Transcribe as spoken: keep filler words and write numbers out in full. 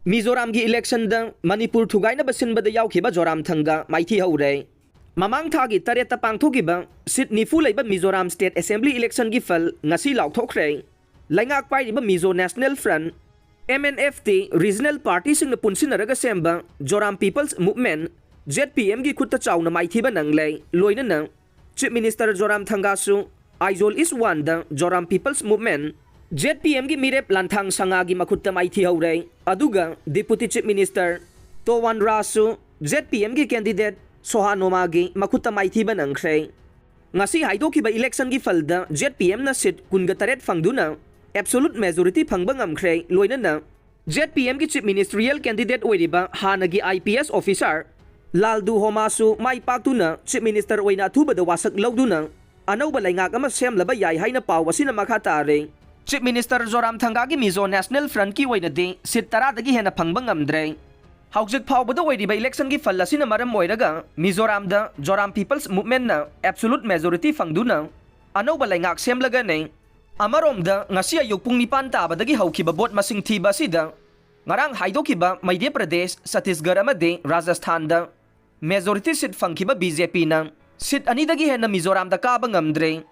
ꯃꯤꯖꯣꯔꯥꯝꯒꯤ ꯏꯂꯦꯛꯁꯟꯗ ꯃꯅꯤꯄꯨꯔ ꯊꯨꯒꯥꯏꯅꯕ ꯁꯤꯟꯕꯗ ꯌꯥꯎꯈꯤꯕ ꯖꯣꯔꯥꯝꯊꯪꯒ ꯃꯥꯏꯊꯤ ꯍꯧꯔꯦ꯫ ꯃꯃꯥꯡ ꯊꯥꯒꯤ ꯇꯔꯦꯠꯇ ꯄꯥꯡꯊꯣꯛꯈꯤꯕ ꯁꯤꯠ ꯅꯤꯐꯨ ꯂꯩꯕ ꯃꯤꯖꯣꯔꯥꯝ ꯁ꯭ꯇꯦꯠ ꯑꯦꯁꯦꯝꯕ꯭ꯂꯤ ꯏꯂꯦꯛꯁꯟꯒꯤ ꯐꯜ ꯉꯁꯤ ꯂꯥꯎꯊꯣꯛꯈ꯭ꯔꯦ꯫ ꯂꯩꯉꯥꯛ ꯄꯥꯏꯔꯤꯕ Mizo national front, M N F T, regional ꯄꯥꯔꯇꯤꯁꯤꯡꯅ ꯄꯨꯟꯁꯤꯟꯅꯔꯒ ꯁꯦꯝꯕ Zoram people's movement, Z P ꯑꯦꯝꯒꯤ ꯈꯨꯠꯇ ꯆꯥꯎꯅ ꯃꯥꯏꯊꯤꯕ ꯅꯪꯂꯦ꯫ ꯂꯣꯏꯅꯅ ꯆꯤꯐ ꯃꯤꯅꯤꯁꯇꯔ ꯖꯣꯔꯥꯝꯊꯪꯒꯥꯁꯨ ꯑꯥꯏꯖꯣꯜ ꯏꯁ ꯋꯥꯟꯗ Zoram people's movement, Z P ꯑꯦꯝꯒꯤ ꯃꯤꯔꯦꯞ ꯂꯥꯟꯊꯥꯡ ꯁꯉꯥꯒꯤ ꯃꯈꯨꯠꯇ ꯃꯥꯏꯊꯤꯍꯧꯔꯦ꯫ ꯑꯗꯨꯒ ꯗꯤꯄꯨꯇꯤ ꯆꯤꯐ ꯃꯤꯅꯤꯁꯇꯔ ꯇꯣꯋꯥꯟ ꯔꯥꯁꯨ ꯖꯦꯗ ꯄꯤ ꯑꯦꯝꯒꯤ ꯀꯦꯟꯗꯤꯗꯦꯠ ꯁꯣꯍꯥ ꯅꯣꯃꯥꯒꯤ ꯃꯈꯨꯠꯇ ꯃꯥꯏꯊꯤꯕ ꯅꯪꯈ꯭ꯔꯦ꯫ ꯉꯁꯤ ꯍꯥꯏꯗꯣꯛꯈꯤꯕ ꯏꯂꯦꯛꯁꯟꯒꯤ ꯐꯜꯗ ꯖꯦꯗ ꯄꯤ ꯑꯦꯝꯅ ꯁꯤꯠ ꯀꯨꯟꯒ ꯇꯔꯦꯠ ꯐꯪꯗꯨꯅ ꯑꯦꯕꯁꯣꯂꯨꯠ ꯃꯦꯖꯣꯔꯤꯇꯤ ꯐꯪꯕ ꯉꯝꯈ꯭ꯔꯦ꯫ ꯂꯣꯏꯅꯅ ꯖꯦꯗ ꯄꯤ ꯑꯦꯝꯒꯤ ꯆꯤꯐ ꯃꯤꯅꯤꯁꯇ꯭ꯔꯤꯌꯦꯜ ꯀꯦꯟꯗꯤꯗꯦꯠ ꯑꯣꯏꯔꯤꯕ ꯍꯥꯟꯅꯒꯤ ꯑꯥꯏ ꯄꯤ ꯑꯦꯁ ꯑꯣꯐꯤꯁꯥꯔ ꯂꯥꯜꯗꯨ ꯍꯣꯃꯥꯁꯨ ꯃꯥꯏ ꯄꯥꯛꯇꯨꯅ ꯆꯤꯐ ꯃꯤꯅꯤꯁꯇꯔ ꯑꯣꯏꯅ ꯑꯊꯨꯕꯗ ꯋꯥꯁꯛ ꯂꯧꯗꯨꯅ ꯑꯅꯧꯕ ꯂꯩꯉꯥꯛ ꯑꯃ ꯁꯦꯝꯂꯕ ꯌꯥꯏ ꯍꯥꯏꯅ ꯄꯥꯎ ꯑꯁꯤꯅ ꯃꯈꯥ ꯇꯥꯔꯦ꯫ ꯆꯤꯐ ꯃꯤꯅꯤꯁꯇꯔ ꯖꯣꯔꯥꯝꯊꯪꯒꯥꯒꯤ ꯃꯤꯖꯣ ꯅꯦꯁꯅꯦꯜ ꯐ꯭ꯔꯟꯠꯀꯤ ꯑꯣꯏꯅꯗꯤ ꯁꯤꯠ ꯇꯔꯥꯗꯒꯤ ꯍꯦꯟꯅ ꯐꯪꯕ ꯉꯝꯗ꯭ꯔꯦ꯫ ꯍꯧꯖꯤꯛ ꯐꯥꯎꯕꯗ ꯑꯣꯏꯔꯤꯕ ꯏꯂꯦꯛꯁꯟꯒꯤ ꯐꯜ ꯑꯁꯤꯅ ꯃꯔꯝ ꯑꯣꯏꯔꯒ ꯃꯤꯖꯣꯔꯥꯝꯗ ꯖꯣꯔꯥꯝ ꯄꯤꯄꯜꯁ ꯃꯨꯚꯃꯦꯟꯠꯅ ꯑꯦꯕꯁꯣꯂꯨꯠ ꯃꯦꯖꯣꯔꯤꯇꯤ ꯐꯪꯗꯨꯅ ꯑꯅꯧꯕ ꯂꯩꯉꯥꯛ ꯁꯦꯝꯂꯒꯅꯤ꯫ ꯑꯃꯔꯣꯝꯗ ꯉꯁꯤ ꯑꯌꯨꯛ ꯄꯨꯡ ꯅꯤꯄꯥꯟ ꯇꯥꯕꯗꯒꯤ ꯍꯧꯈꯤꯕ ꯚꯣꯠ ꯃꯁꯤꯡ ꯊꯤꯕ ꯑꯁꯤꯗ ꯉꯔꯥꯡ ꯍꯥꯏꯗꯣꯛꯈꯤꯕ ꯃꯙ꯭ꯌ ꯄ꯭ꯔꯗꯦꯁ, ꯁꯠꯇꯤꯁꯒꯔ ꯑꯃꯗꯤ ꯔꯥꯖꯁꯊꯥꯟꯗ ꯃꯦꯖꯣꯔꯤꯇꯤ ꯁꯤꯠ ꯐꯪꯈꯤꯕ ꯕꯤ ꯖꯦ ꯄꯤꯅ ꯁꯤꯠ ꯑꯅꯤꯗꯒꯤ ꯍꯦꯟꯅ ꯃꯤꯖꯣꯔꯥꯝꯗ ꯀꯥꯕ ꯉꯝꯗ꯭ꯔꯦ꯫